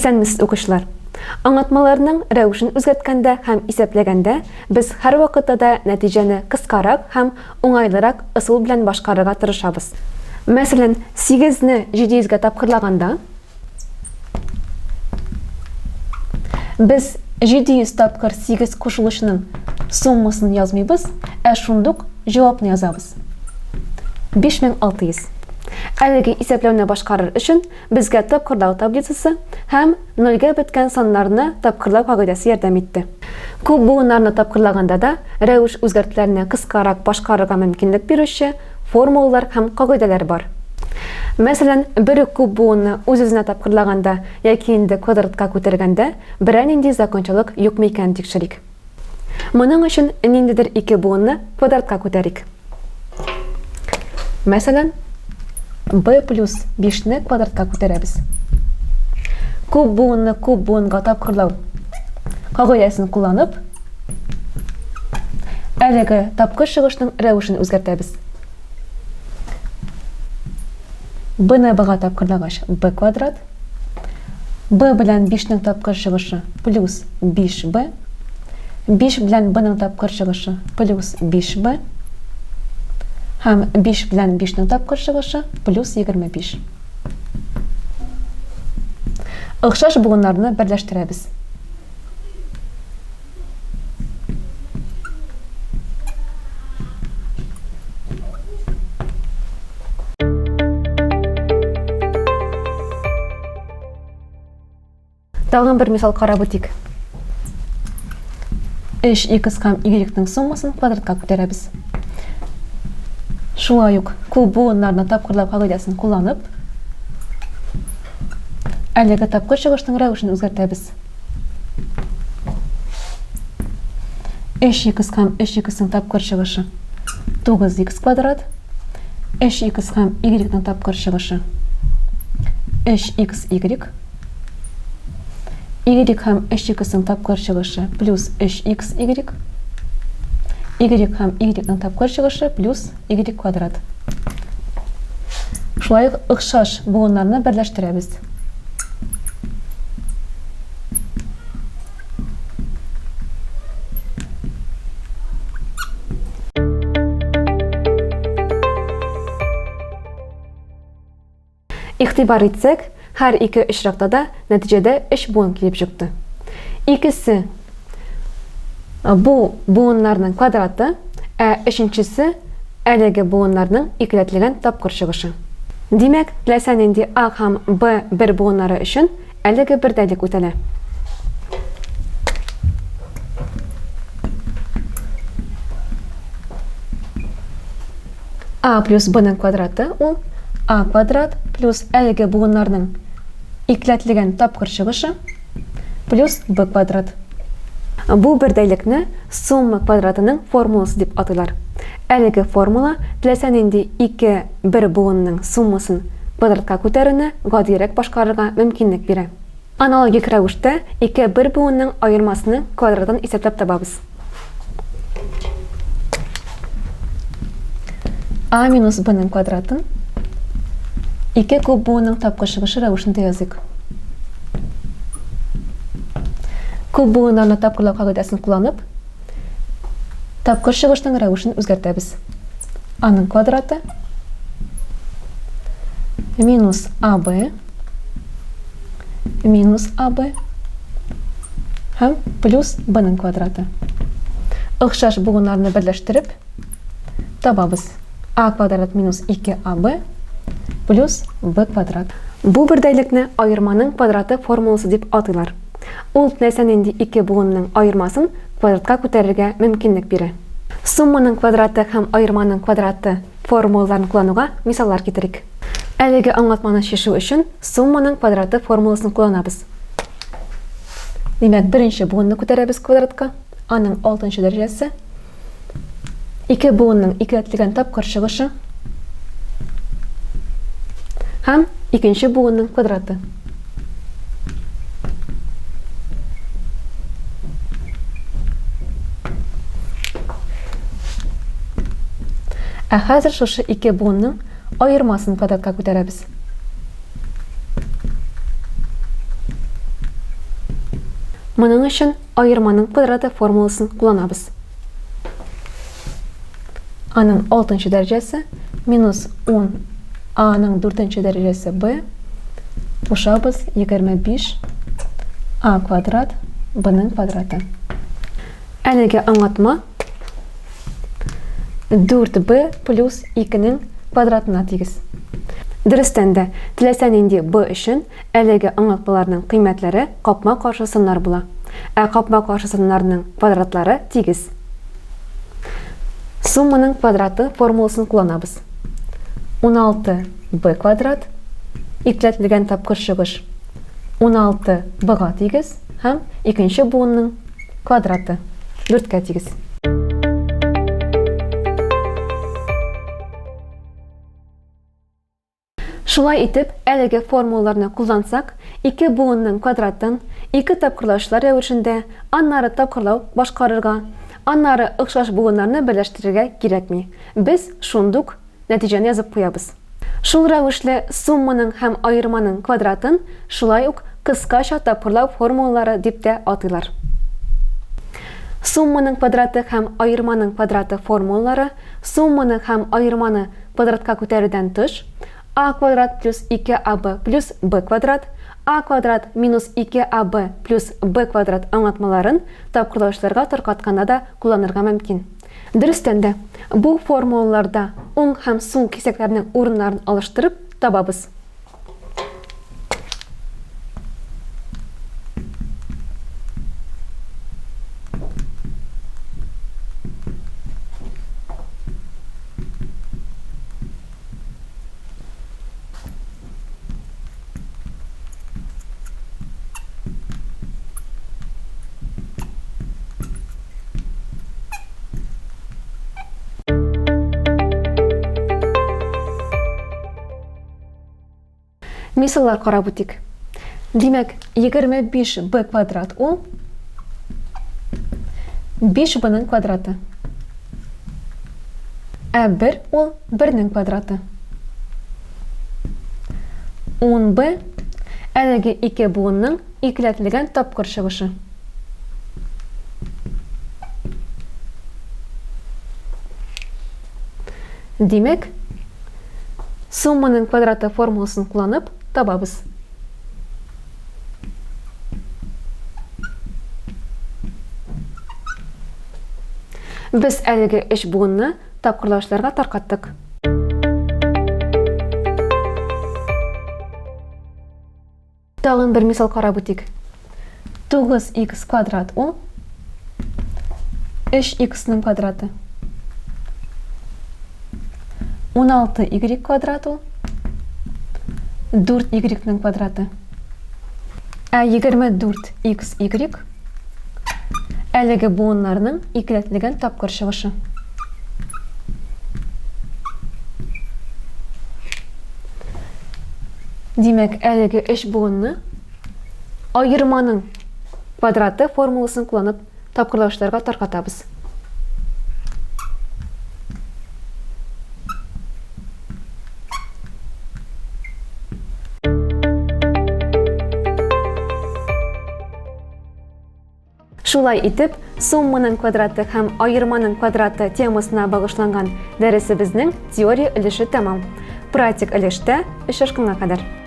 Исәнмесез, укучылар! Аңлатмаларның рәвешен үзгәрткәндә һәм исәпләгәндә без һәрвакытта да нәтиҗәне кыскарак һәм уңайлырак ысул белән башкарырга тырышабыз. Мәсәлән, сигезне 700 гә тапкырлаганда, без 700 тапкыр 8 кушылучының суммасын язмыйбыз, ә шундук җавапны язабыз. 5600. Әлеге исәпләүне башкарыр өчен безгә тапкырлау таблицасы һәм нольгә беткән саннарны тапкырлау кагыйдәсе ярдәм итте. Күп буыннарны тапкырлаганда да рәвеш үзгәртүләрне кыскарак башкарырга мөмкинлек бирүче формулалар һәм кагыйдәләр бар. Мәсәлән, бер үк күп буынны үз-үзенә тапкырлаганда яки инде квадратка күтәргәндә берәр нинди закончалык юкмы икәнен тикшерик. Моның өчен ниндидер ике буынны квадратка күтәрик. Мәсәлән, b плюс 5-не квадратка күтәрәбез. Күп буынны күп буынга тапкырлау кагыйдәсен кулланып, әлеге тапкыр чыгышның рәвешен үзгәртәбез. B-ны B-га тапкырлагач, B квадрат. B белән 5-нең тапкыр чыгышы плюс 5B. 5 белән B-ның тапкыр чыгышы плюс 5B. Һәм 5 белән 5-нең тапкыр чыгышы плюс 25. Охшаш буыннарны берләштерәбез. Тагын бер мисал карап үтик. 3x һәм y-ның суммасын квадратка күтәрәбез. Шулай ук күп буыннарны тапкырлау кагыйдәсен кулланып, әлеге тапкыр чыгышның рәвешен үзгәртәбез. 3x һәм 3x-ның тапкыр чыгышы 9x квадрат. 3x һәм y-ның тапкыр чыгышы 3xy. Y һәм 3x-ның тапкыр чыгышы плюс 3xy. Y һәм y-ның тапкыр чыгышы плюс y квадрат. Шулай ук охшаш буыннарны берләштерәбез. Игътибар итсәк, һәр ике очракта да нәтиҗәдә өч буын килеп чыкты. Икесе бу буыннарның квадраты, ә өченчесе әлеге буыннарның икеләтелгән тапкыр чыгышы. Димәк, теләсә нинди А һәм Б бер буыннары өчен әлеге бердәйлек үтәлә. А плюс Б-ның квадраты ул А квадрат плюс әлеге буыннарның икеләтелгән тапкыр чыгышы плюс Б квадрат. Бу бердәйлекне сумма квадратының формуласы дип атыйлар. Әлеге формула теләсә нинди ике бер буынның суммасын квадратка күтәрүне гадиерәк башкарырга мөмкинлек бирә. Аналогик рәвештә ике бер буынның аермасының квадратын исәпләп табабыз. А минус Б-ның квадратын ике күп буынның тапкыр чыгышы рәвешендә языйк. Күп буыннарны тапкырлау кагыйдәсен кулланып, тапкыр чыгышның рәвешен үзгәртәбез. Аның квадраты минус АБ минус АБ һәм плюс Б-ның квадраты. Охшаш буыннарны берләштереп табабыз. А квадрат минус 2АБ плюс Б квадрат. Бу бердәйлекне аерманың квадраты формуласы дип атыйлар. Ул теләсә нинди ике буынның аермасын квадратка күтәрергә мөмкинлек бирә. Сумманың квадраты һәм аерманың квадраты формулаларын куллануга мисаллар китерик. Әлеге аңлатманы чишү өчен сумманың квадраты формуласын кулланабыз. Димәк, беренче буынны күтәрәбез квадратка, аның алтынчы дәрәҗәсе. Ике буынның икеләтелгән тапкыр чыгышы һәм икенче буынның квадраты. Ә хәзер шушы ике буынның аермасын квадратка күтәрәбез. Моның өчен аерманың квадраты формуласын кулланабыз. Аның 6 дәрәҗәсе минус 10 А-ның 4 дәрәҗәсе Б кушабыз 25 А квадрат Б-ның квадраты. Әлеге аңлатма 4b плюс 2-нең квадратына тигез. Дөрестән дә, теләсә нинди b өчен әлеге аңлатмаларның кыйммәтләре капма-каршы саннар була. Ә капма-каршы саннарның квадратлары тигез. Сумманың квадраты формуласын кулланабыз. 16b квадрат икеләтелгән тапкыр чыгыш 16b-га тигез һәм икенче буынның квадраты 4-кә тигез. Шулай итеп, әлеге формулаларны куллансак, ике буынның квадратын ике тапкырлаучылар рәвешендә, аннары тапкырлау башкарырга, аннары охшаш буыннарны берләштерергә кирәкми. Без шундук нәтиҗәне язып куябыз. Шул рәвешле сумманың һәм аерманың квадратын шулай ук кыскача тапкырлау формулалары дип тә атыйлар. Сумманың квадраты һәм аерманың квадраты формулалары сумманы һәм аерманы квадратка күтәрүдән тыш, а квадрат плюс 2аб плюс б квадрат, а квадрат минус 2аб плюс б квадрат аңлатмаларын тапкырлаучыларга таркатканда да кулланырга мөмкин. Дөрестән дә, бу формулаларда уң һәм сул кисәкләрнең урыннарын алыштырып табабыз. Мисаллар карап үтик. Димәк, 25 b квадрат ул 5 b-ның квадраты. Ә 1 ул 1-нең квадраты. 10b әлеге ике буынның икеләтелгән тапкыр чыгышы. Димәк, сумманың квадраты формуласын кулланып табабыз. Без әлеге өч буынны тапкырлаучыларга таркаттык. Тагын бер мисал карап үтик. 9х квадрат ул 3х-ның квадраты. 16y квадрат ул 4y-ның квадраты. Ә 24xy әлеге буыннарның икеләтелгән тапкыр чыгышы. Димәк, әлеге өч буынны аерманың квадраты формуласын кулланып тапкырлаучыларга таркатабыз. Шулай итеп, сумманың квадраты һәм аерманың квадраты темасына багышланган дәресебезнең теория өлеше тәмам. Практик өлештә очрашканга кадәр.